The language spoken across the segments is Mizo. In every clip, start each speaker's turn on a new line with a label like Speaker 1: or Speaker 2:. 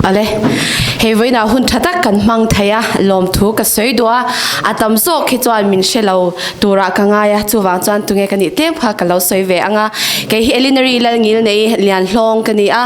Speaker 1: Ale, hei vawiinah hun tha tak kan hmang thei a, lawmthu ka sawi duh a, a tam zawk hi chuan min hre lo turah ka ngai a, chuvang chuan tunge ka nih tlem kha ka lo sawi ve ang a. Kei hi Elinary Lalngil nei Lianhlawng ka ni a,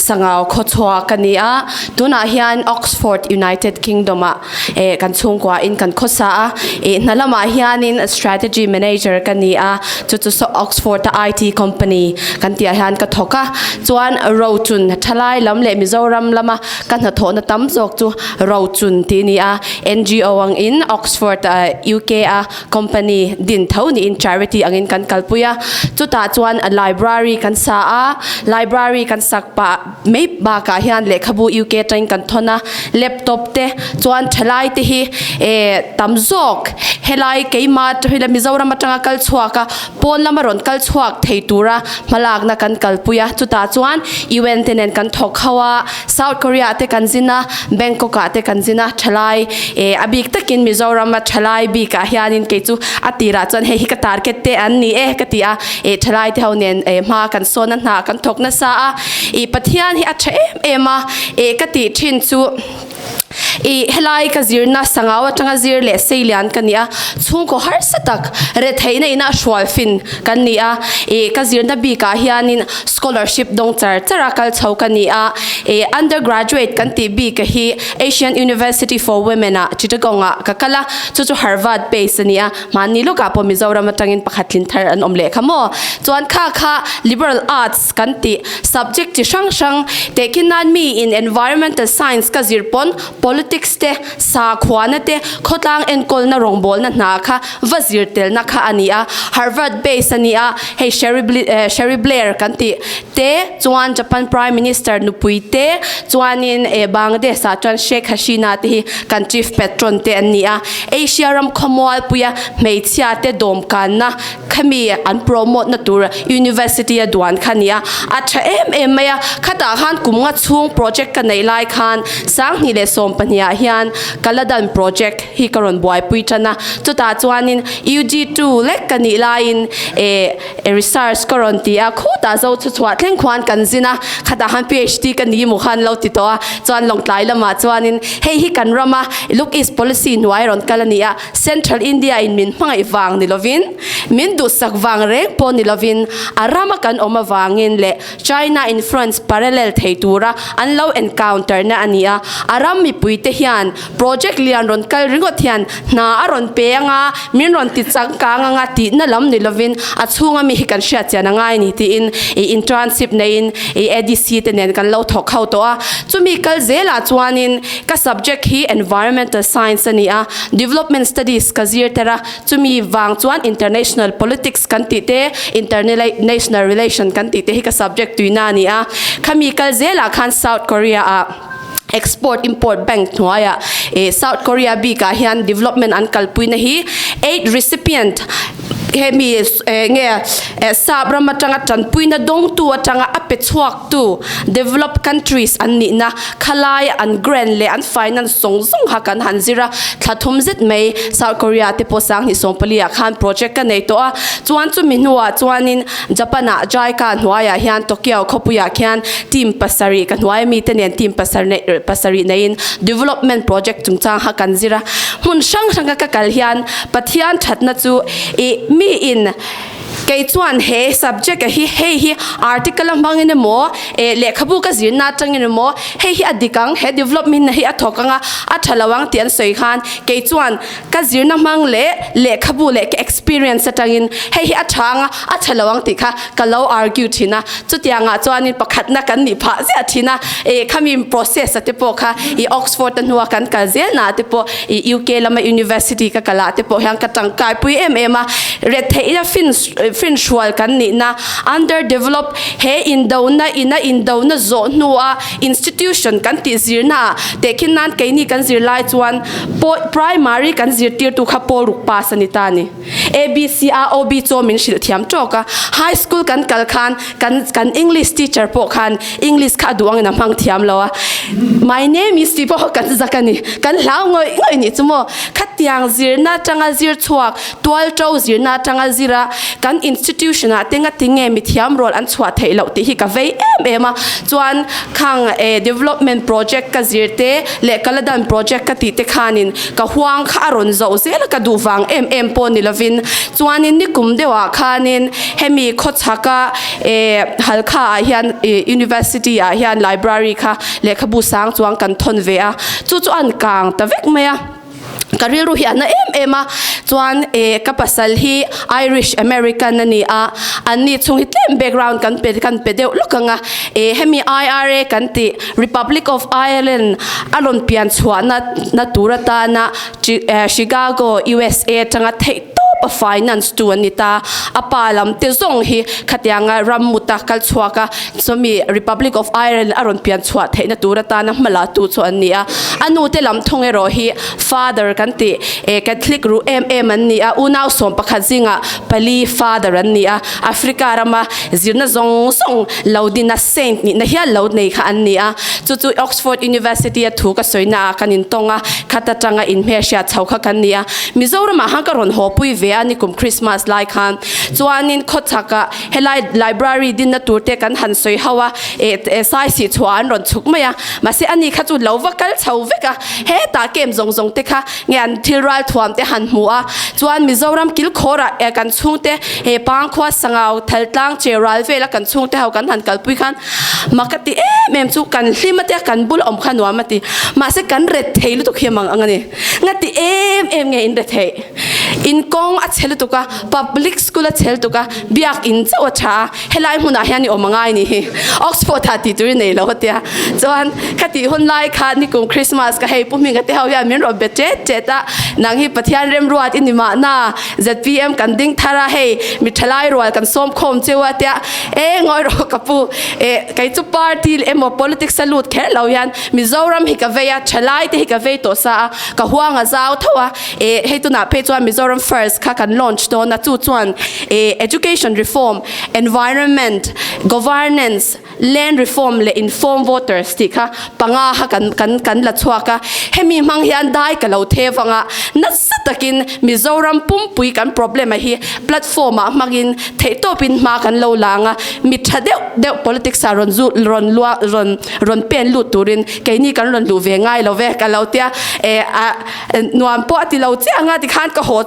Speaker 1: Sangau khawchhuah ka ni a, tunah hian Oxford, United Kingdom ah eh kan chhungkua in kan khawsa a, eh hna lamah hianin strategy manager ka ni a, chu chu Oxford a IT company kan tih ah hian ka thawk a, chuan Rochun thalai lam leh Mizoram lama ka hnathawhna tam zawk chu Rochun tih a ni a, NGO ang in Oxford UK a company din tho niin charity angin kan kalpui a, chutah chuan library kan sa a, library kan sak pah mai bakah hian lehkhabu UK atangin kan thawn a, laptop te chuan thalai te hi eh tam zawk helai keimah hela Mizoram atanga kal chhuak a pawn lama rawn kal chhuak thei tura hmalakna kan kalpui a, chutah chuan UN te nen kan thawk ho a. South Korea ah te kan zin a, Bangkok ah te kan zin a, thalai eh a bik takin Mizoram a thalai bik ah hianin kei chu a tirah chuan hei hi ka target te an ni e ka ti a, eh thalai te ho nen eh hma kan sawn a hna kan thawk nasa a, ih Pathian hi a tha em em a, eh ka tih thin chu ih helai ka zirna sangau atanga zir leh seilian ka ni a, chhungkaw harsa tak retheihna inah hrual fin kan ni a, ih ka zirna bikah hianin Scholarship dawng char char a kal chho ka ni a, e undergraduate kan tih bik a hi Asian University for Women ah Chittagong ah ka kal a, chu chu Harvard base a ni a, mahni lawkah pawh Mizoram atangin pakhat tlin thar an awm leh kha maw? Chuan kha kha Liberal Arts kan tih subject chi hrang hrang tehkhin nan mi in Environmental Science ka zir pawn Politics te, sakhuana te, khawtlang enkawlna rawngbawlna hna kha va zir telna kha a ni a, Harvard base a ni a, hei Sherry Sherry Blair kan tih te chuan Japan Prime Minister nupui te chuanin eh Bangladesh ah chuan Sheikh Hasina te hi kan Chief Patron te an ni a, Asia ram khawmualpuia hmeichhia te dawmkanna khami an promote na tur University a duan kha a ni a, a tha em em mai a, khatah khan kum nga chhung project ka neih lai khan 2012 ah hian Kaladan project hi ka rawn buaipui tan a, chutah chuanin UG2 lek ka nih laiin eh research ka rawn ti a, khutah zo chu chhuah thleng khuan kan zin a, khatah khan PhD ka ni maw khan lo ti tawh a, chuan Lawngtlai lamah chuanin hei hi kan rama Look East Policy hnuai rawn kal a ni a, Central India in min hmangaih vang ni lovin, min duhsak vang reng pawh ni lovin, a rama kan awm avangin leh China influence parallel thei tura an lo encounter na a ni a, a ram mipuite hian project lian rawn kal ringawt hian hna a rawn pe anga, min rawn ti changkang anga tihna lam ni lovin a chhunga mi hi kan hriat chian a ngai ni tiin i internship neiin i ADC te nen kan lo thawk ho tawh a. Chumi kal zelah chuanin ka subject hi environmental science a ni a, development studies ka zir ter a, Chumi vang chuan international politics kan tih te, international relation kan tih te hi ka subject tuina a ni a. Khami kal zelah khan South Korea ah Export Import Bank hnuaiah eh South Korea bikah hian development an kalpuina hi aid recipient hemi eh nge eh sap ram atanga tanpuina dawngtu atanga a pe chhuak tu developed countries an nihna khalai an grant leh an finance zawng zawng kha kan han zir a, thla thum zet mai South Korea te pawh 2014 ah khan project ka nei tawh a, chuan chumi hnuah chuanin Japan ah JICA hnuaiah hian Tokyo khawpuiah khian team pasarih ka hnuai ami te nen team pasarih neiin development project chungchang kha kan zir a, hmun hrang hranga ka kal hian Pathian thatna chu ih mi in Kei chuan he subject a hi hei hi article a hmangin emaw eh lehkhabu ka zirna atangin emaw hei hi a dik ang he development na hi a thawk anga a tha lo ang tih an sawi khan kei chuan ka zirna hmang leh lehkhabu leh ka experience atangin hei hi a tha anga a tha lo ang tih kha ka lo argue thin a chutiangah chuanin pakhatna kan nih phah ziah thin a eh khami process a te pawh kha i Oxford a hnua kan kal zelna te pawh I UK lama university ka kal ah te pawh hian ka tangkai pui em em a, retheihna fin fin hrual kan nihna, underdeveloped, he indona ina indona zawh hnua institution kan tih zirna ah tehkhin nan keini kan zir lai chuan primary kan zirtirtu kha pawl ruk pass a ni ta a ni. A B C A O B chaw min hrilh thiam tawk a, high school kan kal khan kan kan English teacher pawh khan English kha a duh angin a hmang thiam lo a. My name is tih pawh kan zak a ni. Kan hlau ngawih ngawih nih chu maw. Khatiang zirna atanga zir chhuak, tualto zirna atanga zira kan institution ah te ngati nge mithiam rual an chhuah theih loh tih hi ka vei em em a. Chuan khang development project ka zir te leh Kaladan project ka tih te khanin ka huang kha a rawn zoh zel a, ka duh vang em em pawh ni lovin. Chuanin nikum deuhah khanin hemi khawchhaka Halkha ah hian University ah hian library kha lehkhabu sang chuang kan thawn ve a, chu chu an kang ta vek mai a, ka rilru hi a na em em a, chuan ka pasal hi Irish American a ni a, an ni chhung hi tlem background kan pe kan pe deuh lawk ang a, hemi IRA kan tih Republic of Ireland a rawn pian chhuahna na tur atana Chicago, USA atanga theih tawp a finance tu an ni ta. A pa lam te zawng hi khatianga ram muta kal chhuak a, chumi Republic of Ireland a rawn pian chhuah theihna tur atana hmala tu chu an ni a. A nu te lam thung erawh hi Father kan tih Catholic ruh em em an ni a, unau 11 zingah pali Father an ni a. Africa rama zirna zawng zawng lo dina saint nihna hial lo nei kha an ni a. Chu chu Oxford University a thu ka sawina ah kan intawng a, khat atanga inhmelhriat chho kha kan ni a. Mizoramah han ka rawn haw pui ve a nikum Christmas lai khan. Chuanin khawchhakah helai library dinna tur te kan han sawi ho a, eh saisih chhuah an rawn chhuk mai a. Mahse ani kha chu lo va kal chho vek a, hetah kem zawng zawng te kha nge an thil ral thuam te han hmu a. Chuan Mizoram kilkhawrah eh kan chhungte he Pangkhua Sangau Thaltlang Cheral vela kan chhungte ho kan han kalpui khan Mak a ti em em chu kan hlim a tia kan bul awm kha nuam a ti. Mahse kan ret thei lutuk hi a mang ang a ni. Nga ti em em nge in ret theih? In kawng a chhe lutuk a, public school a chhe lutuk a, biak in chauh a tha a, helai hmunah hian i awm a ngai ni hi. Oxford ah tih tur i nei lo a tia. Chuan ka tih hun lai kha nikum Christmas ka hei Pu Hminga te ho hian min rawn be tet tet a, nang hi Pathian remruat i ni mahna, zpm kan ding thar a, hei mi thalai rual kan sawm khawm cheu a tia. E ngawi rawh ka pu, e kei chu party emaw politics a lut kher lo hian Mizoram hi ka vei a, thalai te hi ka vei tawh sa a, ka huang a zau tho a, e hei tunah phei chuan Mizoram first kha kan launch dawn a, chu chuan e education reform, environment, governance, land reform leh inform voters tih kha panga kha kan kan kan la chhuak a, hemi hmang hian dai ka lo the vang a, nasa takin Mizoram pumpui kan problem a hi platform ah hmangin Theihtawpin hma kan lo lang a, mi tha deuh deuh politics ah rawn zu rawn lua rawn rawn pen lut turin keini kan rawn luh ve ngai lo ve ka lo tia e a nuam pawh a ti lo chiah anga tikhan ka haw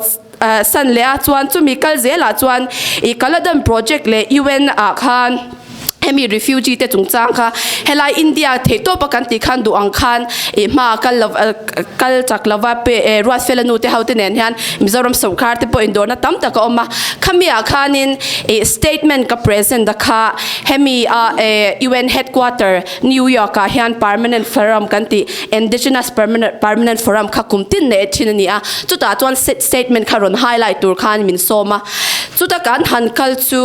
Speaker 1: san leh a chuan chumi kal zelah chuan i Kaladan project leh UN ah khan hemi refugee te chungchang kha helai India theihtawpa kan tih khan duh ang khan ih hma kal lo kal chak lova pe Ruatfela nu te ho te nen hian Mizoram sorkar te pawh indawrna tam tak a awm a khami ah khanin ih statement ka present a kha hemi a UN headquarter New York ah hian permanent forum kan tih indigenous permanent permanent forum kha kum tin nei thin a ni a chutah chuan statement kha rawn highlight tur khan min sawm a chuta kan han kal chu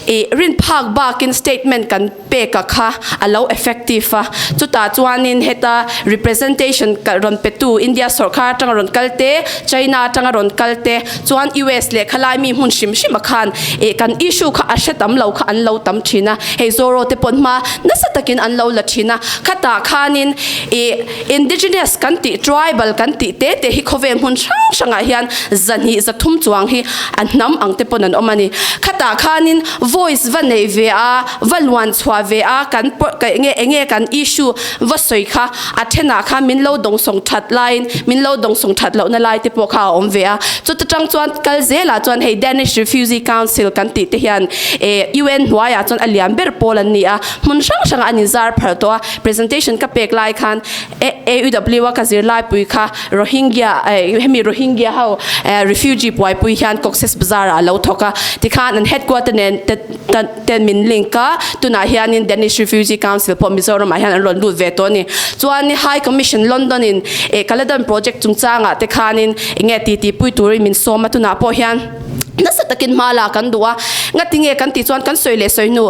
Speaker 1: I rin phak bakin statement kan pek a kha a lo effective a, chutah chuanin heta representation rawn petu India sawrkar atanga rawn kal te, China atanga rawn kal te, chuan US leh khalai mi hmun hrim hrim a khan ih kan issue kha a hre tam lo kha an lo tam thin a, hei Zoro te pawn hma nasa takin an lo la thin a, khatah khanin ih indigenous kan tih tribal kan tih te te hi khawvel hmun hrang hrangah hian zahnih zathum chuang hi a hnam ang te pawn an awm a ni. Khatah khanin voice va nei ve a, va luan chhuah ve a, kan enge enge kan issue va sawi kha a thenah khan min lo dawngsawng that laiin min lo dawngsawng that lohna lai te pawh kha a awm ve a. Chuta tang chuan kal zelah chuan hei Danish Refugee Council kan tih te hian eh UN hnuaiah chuan a lian ber pawl an ni a, hmun hrang hrangah an inzar phar tawh a. Presentation ka pek lai khan AUW a ka zirlai pui kha Rohingya hemi Rohingya ho refugee puaipui hian Cox's Bazar ah a lo thawk a, tikhan an headquarter nen ten min link a, tunah hianin Danish Refugee Council pawh Mizoram ah hian an rawn lut ve tawh a ni. Chuan High Commission London in Kaladan project chungchangah te khanin enge titi pui turin min sawm a, tunah pawh hian nasa takin hma la kan duh a, ngatinge kan tih chuan kan sawi leh sawi hnu.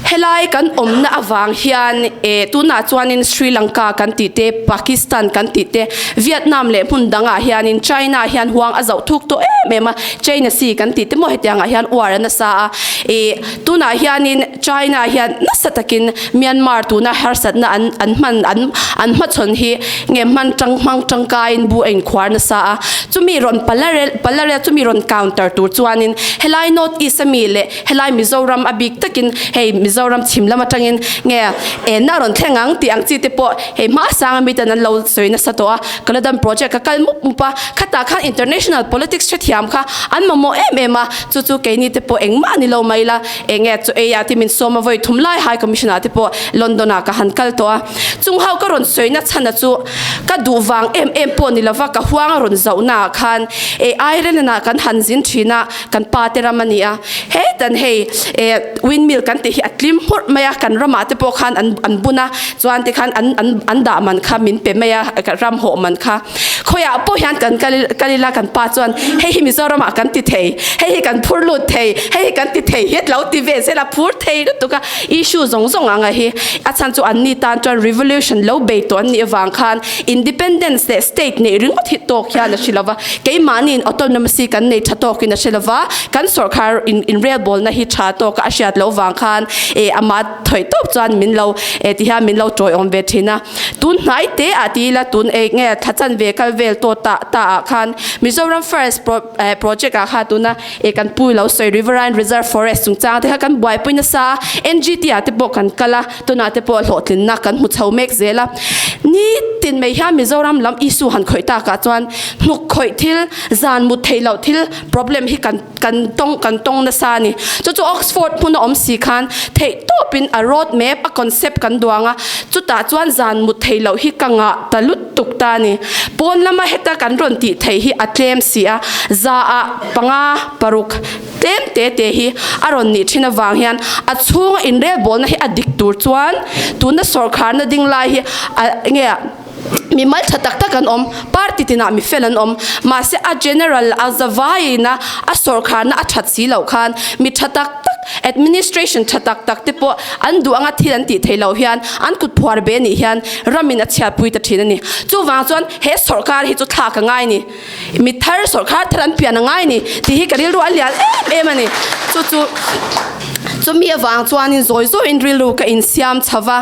Speaker 1: Helai kan awmna avang hian e tunah chuanin Sri Lanka kan tih te, Pakistan kan tih te, Vietnam leh hmun dangah hianin China hian huang a zoh thuk tawh em em a, China Sea kan tih te maw hetiangah hian uar a nasa a. E tunah hianin China hian nasa takin Myanmar tuna harsatna an an hman an an hmachhawn hi nge hman tang hmang tangkaiin bu a inkhuar nasa a. Chumi rawn palarel palarel chumi rawn counter tur chuanin helai North East ami leh Helai Mizoram a bik takin hei Mizoram chhim lam atangin nge enna a rawn thleng ang tih ang chi te pawh hei hma sang ami ten an lo sawi nasa tawh a, Kaladan project ka kal mup mup a, khatah khan international politics hrethiam kha an mamawh em em a, chu chu keini te pawh engmah a ni lo mai la, enge chu ei ah te min sawm a vawi thum lai High Commission ah te pawh London ah ka han kal tawh a, chung ho ka rawn sawi na chhan a chu ka duh vang em em pawh ni lova ka huang a rawn zoh na ah khan ei Ireland ah kan han zin thin a, Kan pa te ram a ni a, hetan hei eh windmill kan tih hi a tlim hmurh mai a, kan ramah te pawh khan an an bun a, chuan tikhan an an an dah man kha min pe mai a, ram hawh man kha. Khawiah pawh hian kan kal kal ila kan pa chuan hei hi Mizoramah kan ti thei, hei hi kan phur lut thei, hei hi kan ti thei hi a lo ti ve zel a, phur thei lutuk a, issue zawng zawng ang a hi. A chhan chu an ni tan chuan revolution lo bei tawh an nih avang khan independence leh state neih ringawt hi tawk hian a hre lo va. Keimahniin autonomy kan nei tha tawkin a hre lova, kan sawrkhar in inrelbawlna hi tha tawka a hriat loh vang khan eh ama thawih tawp chuan min lo eh ti hian min lo tawiawm ve thin a. Tun hnai te ah ti ila tun eh nge thla chan ve kal vel tawh ta ta ah khan Mizoram First pro eh project ah kha tuna eh kan pu lo sawi Riverine Reserve Forest chungchang te kha kan buaipui nasa a, NGT ah te pawh kan kal a, tunah te pawh hlawhtlinna kan hmu chho mek zel a. Nitin mai hian Mizoram lam issue han khawih takah chuan hnuk khawih thil, zan mut theih loh thil problem hi kan kan tawng kan tawng nasa a ni. Chu chu Oxford hmuna awm si khan theih tawpin a road map a concept kan duang a, chutah chuan zan mut theih loh hi ka ngah ta lutuk ta a ni. Pawn lama heta kan rawn tih theih hi a tlem si a, za ah panga paruk tlem te te hi a rawn nih thin avang hian a chhunga inrelbawlna hi a dik tur chuan tuna sawrkharna ding lai hi a nge mi mal tha tak tak an awm, party tinah mi fel an awm, mahse a general a zavaiin a a sawrkharna a that si loh khan mi tha tak tak administration tha tak tak te pawh an duh anga thil an tih theih loh hian an kut phuar be nih hian ramin a chhiatpui ta thin a ni. Chuvang chuan he sawrkar hi chu thlak a ngai a ni. Mi thar sawrkhar thar an pian a ngai ni tih hi ka rilru a lian em em a ni. Chu chu chumi avang chuanin zawi zawiin rilru ka insiam chho va.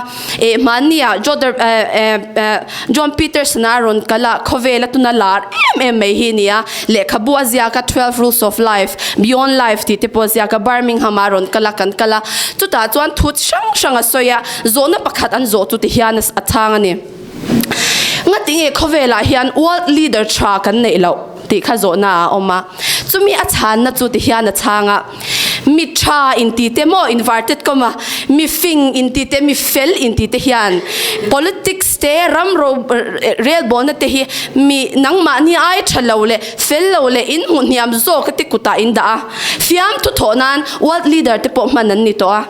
Speaker 1: Eh hmannia Joder eh eh eh John Peterson a rawn kal a, khawvela tuna lar em em mai hi a ni a. Lehkhabu a ziak a Twelve Rules of Life, Beyond Life tih te pawh a ziak a, Birmingham ah a rawn kal a, kan kal a. Chutah chuan thu chi hrang hrang a sawi a, zawhna pakhat an zawh chu ti hian a chhang a ni. Ngatinge khawvelah hian world leader tha kan neih loh tih kha zawhna a awm a, chumi a chhanna chu ti hian a chhang a, mi tha inti te maw inverted comma mi fing inti te mi fel inti te hian politics te ram ro relbawlna te hi mi nangmahni ai tha lo leh fel lo leh in hmuh hniam zawk te kutah in dah a, fiamthu thawh nan world leader te pawh hman an ni tawh a.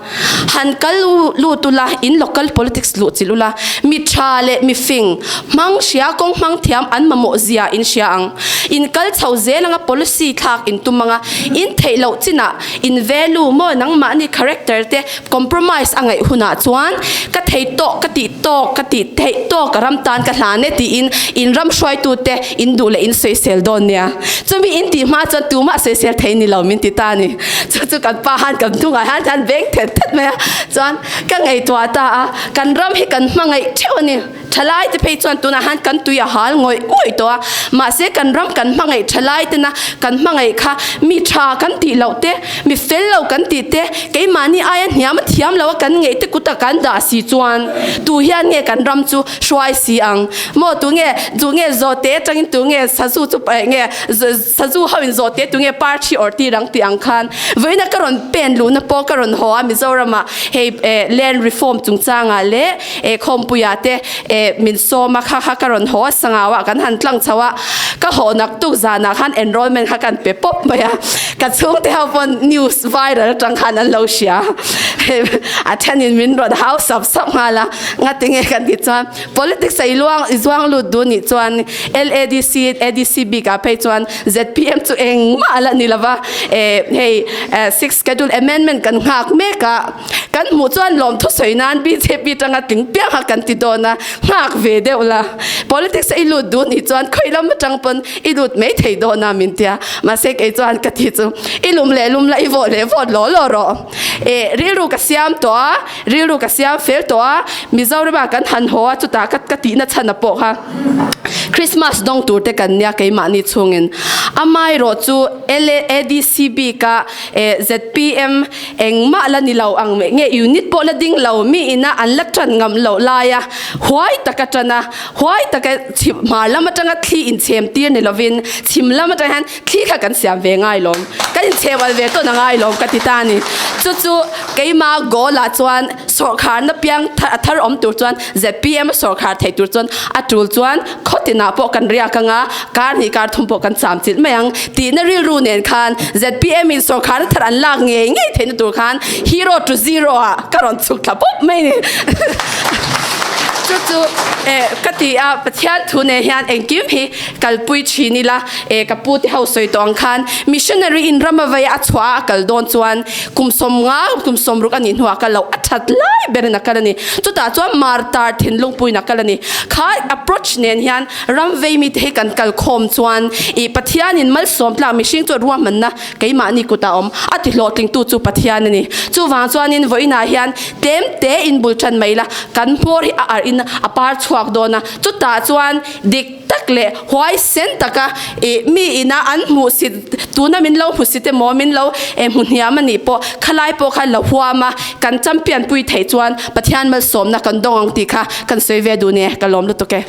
Speaker 1: Han kal lut ula, in local politics luh chilh ula, mi tha leh mi fing, hmang hria kawng hmang thiam an mamawh zia in hria ang. In kal chho zel anga policy thlak in tum anga, in theih loh chinah in value maw nangmahni character te compromise a ngaih hunah chuan ka thei tawk ka tih tawk ka tih theih tawk ka ram tan ka hlan e tiin in ram hruaitu te in duh leh in sawisel dawn nia. Chumi in tih hma chuan tumah sawisel thei ni lo min ti ta a ni. Chu chu kan pa han kan hnungah hian hian veng thet thet mai a, chuan ka ngaihtuah ta a, kan ram hi kan hmangaih theuh a ni. Thalai te phei chuan tunah hian kan tui a hal ngawih ngawih tawh a, mahse kan ram kan hmangaih thalai tena kan hmangaih kha mi tha kan tih loh te, mi fel lo kan tih te, keimahni aia hniam a thiam lo a kan ngeih te kuta kan dah si chuan tu hian nge kan ram chu hruai si ang maw? Tu nge, tu nge zawhte atangin tu nge sazu chu nge Sazu ho in zawh te tunge parthi awrh tir ang tih ang khan vawiina ka rawn pen luhna pawh ka rawn haw a Mizoramah hei eh land reform chungchangah leh eh khawmpuiah te eh. Min sawm a, kha kha ka rawn haw a, sangau ah kan han tlang chho a, ka haw nak tuk zanah khan enrollment kha kan pe pawp mai a, ka chhungte ho pawn news viral atang khan an lo hria, a thenin min rawn hau sap sap nghal a, ngatinge kan tih chuan politics a i luang i zuang lut duh nih chuan LADC ADC bik ah phei chuan zpm chu engmah a la ni lova, hei sixth schedule amendment kan nghak mek a. Kan hmuh chuan lawmthu sawi nan bjp tanga tling piang a kan ti dawn a, nghak ve deuh la. Politics a i lut duh nih chuan khawi lam atang pawn i lut mai thei dawn a min tia. Mahse kei chuan ka ti chu i lum leh lum la i vawt leh vawt law law rawh. Eh rilru ka siam tawh a, rilru ka siam fel tawh a, Mizoram ah kan han haw a chutah ka ka tihna chhan a pawh kha Christmas dawng tur te kan nia keimahni chhungin. Amaherawh chu LADC bik a eh zpm Engmah la ni lo ang meh nge unit pawh la ding lo mi ina an la tan ngam loh laia huai taka tan a, huai taka chhim hmar lam atanga thli inchhem tir ni lovin chhim lam atang hian thli kha kan siam ve ngai lawm, kan inchhem al ve tawn a ngai lawm ka ti ta a ni. Chu chu keima goal ah chuan sawrkharna piang a thar awm tur chuan zpm a sawrkhar thei tur chuan a tul chuan Khaw tinah pawh kan riak anga, kar hnih kar thum pawh kan cham chilh mai ang tihna rilru nen khan zpm in sawrkharna thar an lak ngei ngei theihna tur khan hero to zero ah ka rawn chhuk thla pawp mai ni. Chu chu eh ka ti a, Pathian thu nen hian engkim hi kalpui thin ila, eh ka pu te ho sawi tawh ang khan missionary in ram a vei a chhuah a a kal dawn chuan kum 50, kum 60 a nih hnuah kal loh a that lai berin a kal a ni. Chutah chuan martar thinlungpuiin a kal a ni. Kha approach nen hian ram vei mite hi kan kal khawm chuan ih Pathianin malsawm tlak mihring chu ruahmanna keimahni kutah a awm a ti hlawhtlingtu chu Pathian a ni. Chuvang chuanin vawiinah hian tlem te in bul tan mai la kan hmawr hi a arh in a par chhuak dawn a, chutah chuan dik tak leh huaisen taka ih mi ina an hmuhsit tuna min lo hmusit emaw min lo hmu hniam a nih pawh khalai pawh kha lo huam a kan champion pui theih chuan Pathian malsawmna kan dawng ang tih kha kan sawi ve duh nia ka lawm lutuk e.